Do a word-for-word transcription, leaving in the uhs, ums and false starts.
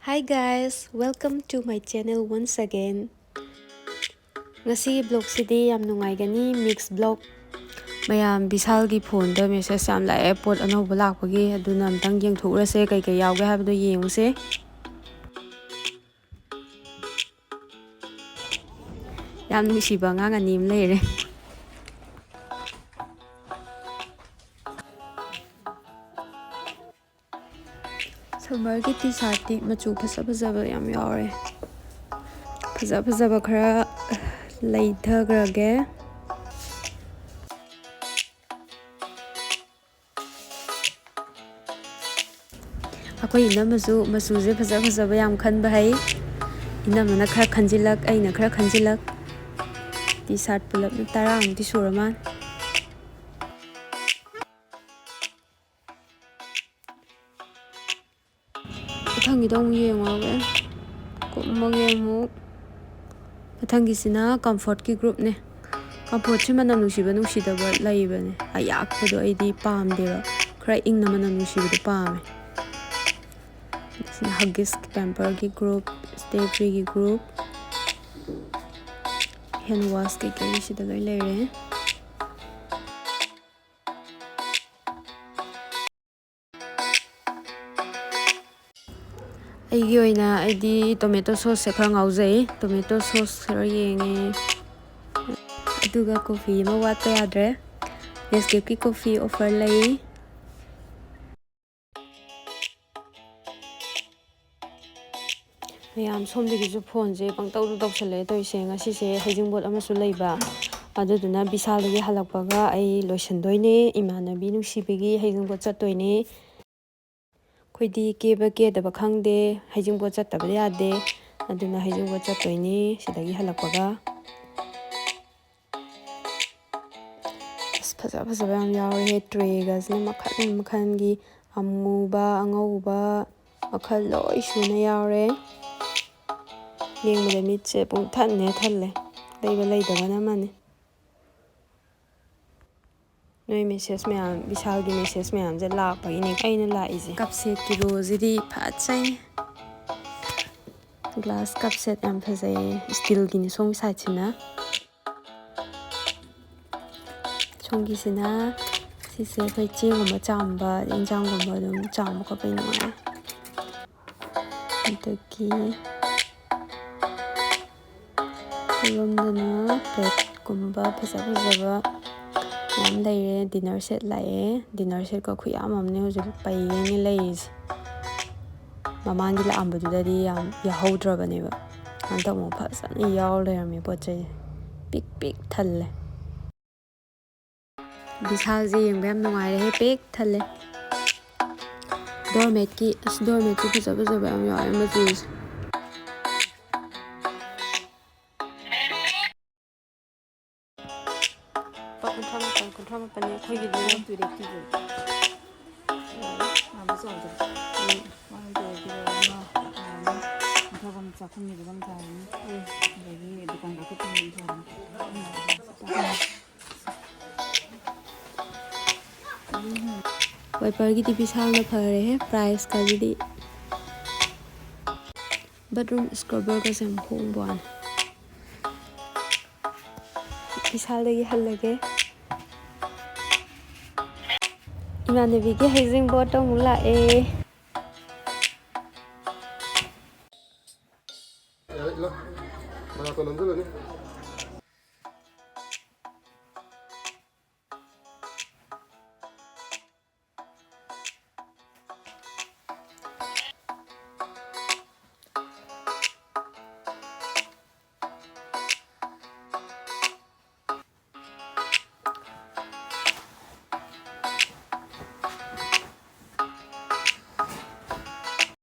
Hi guys, welcome to my channel once again. ꯉꯁꯤꯒꯤ vlogꯁꯤꯗꯤ ꯌꯥꯝ ꯅꯨꯡꯉꯥꯏꯒꯅꯤ, mix vlog꯫ ꯃꯌꯥꯝ ꯕꯤꯁꯥꯜꯒꯤ phoneꯗ message ꯌꯥꯝ ꯂꯥꯛꯑꯦ ꯄꯣꯠ ꯑꯅꯧꯕ ꯂꯥꯛꯄꯒꯤ, ꯑꯗꯨꯅ ꯑꯝꯇꯪ ꯌꯦꯡꯊꯣꯛꯎꯔꯁꯦ ꯀꯩꯀꯩ ꯌꯥꯎꯒꯦ ꯍꯥꯏꯕꯗꯣ ꯌꯦꯡꯉꯨꯁꯦ꯫ ꯌꯥꯝ ꯅꯨꯡꯁꯤꯕ ꯑꯉꯥꯡ ꯑꯅꯤ ꯑꯃ ꯂꯩꯔꯦ꯫ Summerꯒꯤ T-shirtꯇꯤ ꯃꯆꯨ ꯐꯖ ꯐꯖꯕ ꯌꯥꯝ ꯌꯥꯎꯔꯦ꯫ ꯐꯖ ꯐꯖꯕ ꯈꯔ ꯂꯩꯊꯈ꯭ꯔꯒꯦ꯫ ꯑꯩꯈꯣꯏ ꯏꯅꯝꯃꯁꯨ ꯃꯆꯨꯁꯦ ꯐꯖ ꯐꯖꯕ ꯌꯥꯝ ꯈꯟꯕ ꯍꯩ꯫ ꯏꯅꯝꯃꯅ ꯈꯔ ꯈꯟꯖꯤꯜꯂꯛ, ꯑꯩꯅ ꯈꯔ ꯈꯟꯖꯤꯜꯂꯛ꯫ T-shirt ꯄꯨꯂꯞꯅ ꯇꯔꯥꯃꯨꯛꯇꯤ ꯁꯨꯔ ꯃꯥꯜꯂꯦ꯫ ꯃꯊꯪꯒꯤꯗꯣ ꯑꯃꯨꯛ ꯌꯦꯡꯉꯨꯔꯒꯦ꯫ ꯀꯨꯝꯃꯒꯦ ꯑꯃꯨꯛ꯫ ꯃꯊꯪꯒꯤꯁꯤꯅ Comfortꯀꯤ groupꯅꯦ꯫ Comfortꯁꯦ ꯃꯅꯝ ꯅꯨꯡꯁꯤꯕ ꯅꯨꯡꯁꯤꯗꯕ ꯂꯩꯕꯅꯦ꯫ ꯑꯌꯥꯛꯄꯗꯣ ꯑꯩꯗꯤ ꯄꯥꯝꯗꯦꯕ꯫ ꯈꯔ ꯏꯪꯅ ꯃꯅꯝ ꯅꯨꯡꯁꯤꯕꯗꯣ ꯄꯥꯝꯃꯦ꯫ ꯁꯤꯅ Huggies, Pamperꯒꯤ group, Stayfreeꯒꯤ group, hand wash ꯀꯩꯀꯩ ꯁꯤꯗ ꯂꯣꯏ ꯂꯩꯔꯦ꯫ ꯑꯩꯒꯤ ꯑꯣꯏꯅ ꯑꯩꯗꯤ tomato sauceꯁꯦ ꯈꯔ ꯉꯥꯎꯖꯩ꯫ Tomato sauce ꯈꯔ ꯌꯦꯡꯉꯦ꯫ ꯑꯗꯨꯒ coffee ꯑꯃ ꯋꯥꯠꯄ ꯌꯥꯗ꯭ꯔꯦ꯫ Nescafe coffee offer ꯂꯩ꯫ ꯃꯌꯥꯝ ꯁꯣꯝꯗꯒꯤꯁꯨ phoneꯁꯦ ꯄꯪꯇꯧꯗ ꯇꯧꯁꯜꯂꯛꯑꯦ ꯇꯧꯔꯤꯁꯦ꯫ ꯉꯁꯤꯁꯦ ꯍꯩꯖꯤꯡꯄꯣꯠ ꯑꯃꯁꯨ ꯂꯩꯕ, ꯑꯗꯨꯗꯨꯅ ꯕꯤꯁꯥꯜꯗꯒꯤ ꯍꯜꯂꯛꯄꯒ ꯑꯩ ꯂꯣꯏꯁꯟꯗꯣꯏꯅꯦ꯫ ꯏꯃꯥꯟꯅꯕꯤ ꯅꯨꯡꯁꯤꯕꯤꯒꯤ ꯍꯩꯖꯤꯡꯄꯣꯠ ꯆꯠꯇꯣꯏꯅꯦ꯫ ꯑꯩꯈꯣꯏꯗꯤ ꯀꯦꯕ ꯀꯦꯗꯕ ꯈꯪꯗꯦ, ꯍꯩꯖꯤꯡꯄꯣꯠ ꯆꯠꯇꯕ ꯌꯥꯗꯦ꯫ ꯑꯗꯨꯅ ꯍꯩꯖꯤꯡꯄꯣꯠ ꯆꯠꯇꯣꯏꯅꯤ ꯁꯤꯗꯒꯤ ꯍꯜꯂꯛꯄꯒ꯫ ꯑꯁ, ꯐꯖ ꯐꯖꯕ ꯌꯥꯝ ꯌꯥꯎꯔꯦꯍꯦ꯫ Trayꯒꯁꯤꯅ ꯃꯈꯜ ꯃꯈꯜꯒꯤ, ꯑꯃꯨꯕ, ꯑꯉꯧꯕ, ꯃꯈꯜ ꯂꯣꯏ ꯁꯨꯅ ꯌꯥꯎꯔꯦ꯫ ꯌꯦꯡꯕꯗ ꯃꯤꯠꯁꯦ ꯄꯨꯡ ꯊꯟꯅꯦ ꯊꯜꯂꯦ, ꯂꯩꯕ ꯂꯩꯗꯕꯅ ꯑꯃꯅꯤ꯫ ꯅꯣꯏ message ꯃꯌꯥꯝ, ꯕꯤꯁꯥꯜꯒꯤ message ꯃꯌꯥꯝꯁꯦ ꯂꯥꯛꯄꯒꯤꯅꯦ ꯑꯩꯅ ꯂꯥꯛꯏꯁꯦ꯫ Cup setꯀꯤ rowꯁꯤꯗꯤ ꯐꯖꯩ꯫ Glass cup set ꯌꯥꯝ ꯐꯖꯩꯌꯦ, ꯏꯁꯇꯤꯜꯒꯤꯅꯤ ꯁꯣꯝꯒꯤ ꯁꯥꯏꯠꯁꯤꯅ꯫ ꯁꯣꯝꯒꯤꯁꯤꯅ ꯁꯤꯁꯦ ꯑꯩꯈꯣꯏ ꯆꯦꯡꯒꯨꯝꯕ ꯆꯥꯝꯕ, ꯏꯟꯖꯥꯡꯒꯨꯝꯕ ꯑꯗꯨꯝ ꯆꯥꯝꯕ ꯈꯣꯠꯄ ꯅꯨꯡꯉꯥꯏ꯫ ꯑꯗꯒꯤ ꯑꯗꯣꯝꯗꯅ ꯄ꯭ꯂꯦꯠꯀꯨꯝꯕ ꯐꯖ ꯐꯖꯕ ꯃꯌꯥꯝ ꯂꯩꯔꯦ꯫ ꯗꯤꯅꯔ ꯁꯦꯠ ꯂꯥꯛꯑꯦ꯫ ꯗꯤꯅꯔ ꯁꯦꯠꯀ ꯈꯨꯌꯥꯝ ꯑꯃꯅꯦ ꯍꯧꯖꯤꯛ ꯄꯩꯌꯦꯅꯦ ꯂꯩꯔꯤꯁꯦ꯫ ꯃꯃꯥꯡꯒꯤ ꯂꯥꯛꯑꯝꯕꯗꯨꯗꯗꯤ ꯌꯥꯝ ꯌꯥꯎꯍꯧꯗ꯭ꯔꯕꯅꯦꯕ꯫ ꯍꯟꯗꯛ ꯑꯃꯨꯛ ꯐꯖꯅ ꯌꯥꯎ ꯂꯩꯔꯝꯃꯦ ꯄꯣꯠ ꯆꯩꯁꯦ꯫ ꯄꯤꯛ ꯄꯤꯛ ꯊꯜꯂꯦ꯫ ꯕꯤꯁꯥꯜꯁꯦ ꯌꯦꯡꯕ ꯌꯥꯝ ꯅꯨꯡꯉꯥꯏꯔꯦꯍꯦ, ꯄꯤꯛ ꯊꯜꯂꯦ꯫ ꯗꯣꯔꯃꯦꯠꯀꯤ, ꯑꯁ, ꯗꯣꯔꯃꯦꯠꯁꯨ ꯐꯖ ꯐꯖꯕ ꯌꯥꯝ ꯌꯥꯎꯋꯦ ꯃꯆꯨꯁꯦ꯫ ꯂꯨꯄꯥ ꯀꯨꯟꯊ꯭ꯔꯥ ꯃꯥꯄꯟ, ꯀꯨꯟꯊ꯭ꯔꯥ ꯃꯥꯄꯟꯅꯦ ꯑꯩꯈꯣꯏꯒꯤꯗꯤ꯫ ꯇꯨꯔꯦꯠꯀꯤꯁꯦ꯫ ꯌꯥꯝꯕ ꯆꯥꯎꯗ꯭ꯔꯦ꯫ ꯎꯝ꯫ ꯃꯥꯅ ꯇꯨꯔꯦꯠꯀꯤꯗꯣ ꯑꯃ, ꯑꯃ, ꯃꯊꯛ ꯑꯃ ꯆꯥꯛꯈꯨꯝꯒꯤꯗꯨꯒ ꯑꯃ ꯊꯥꯔꯅꯤ꯫ ꯎꯝ꯫ ꯑꯗꯒꯤ ꯗꯨꯀꯥꯟ ꯀꯥꯈꯠꯄꯒꯤ ꯑꯃ ꯊꯥꯔꯅꯤ꯫ ꯋꯥꯏꯄꯔꯒꯤꯗꯤ ꯕꯤꯁꯥꯜꯅ ꯐꯔꯦꯍꯦ, ꯄ꯭ꯔꯥꯏꯁꯀꯁꯤꯗꯤ꯫ ꯕꯥꯠꯔꯨꯝ ꯁ꯭ꯀ꯭ꯔꯕꯔꯒꯁꯦ ꯌꯥꯝ ꯍꯣꯡꯕ ꯋꯥꯅꯤ꯫ ꯕꯤꯁꯥꯜꯗꯒꯤ ꯍꯜꯂꯒꯦ꯫ ꯏꯃꯥꯟꯅꯕꯤꯒꯤ ꯍꯩꯖꯤꯡꯕꯣꯠꯇꯣ ꯑꯃꯨꯛ ꯂꯥꯛꯑꯦ꯫ ꯌꯥꯔꯦ, ꯏꯜꯂꯣ꯫ ꯃꯅꯥꯇꯣꯟ ꯅꯝꯖꯜꯂꯅꯤ꯫